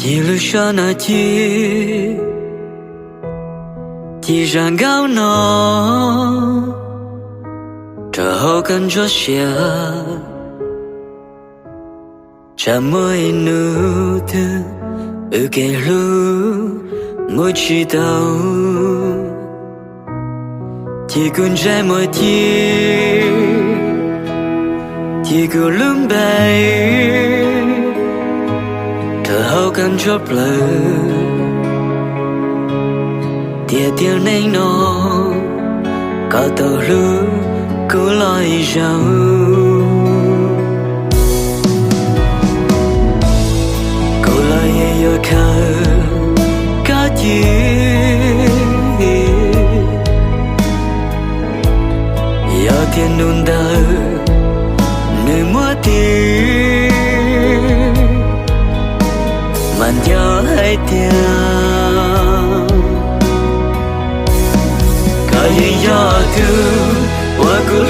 Ib lub sab nag ci, ci zam nkauj no, rau hauv koj ntsuab sia. Tsam muaj ib hnub twg wb kev hlub mus tsis tau, ci kuv ntsej muag ci, ci kuv lub npe, rau hauv koj ntsuab plawv. Tiag tiag neej no, koj tau hlub kuv los ib zaug. Kuv los yeej yuav khaws koj ci, yog tias hnub ntawd nws muaj tis, mas nco hais tias koj yeej yog tus uas kuv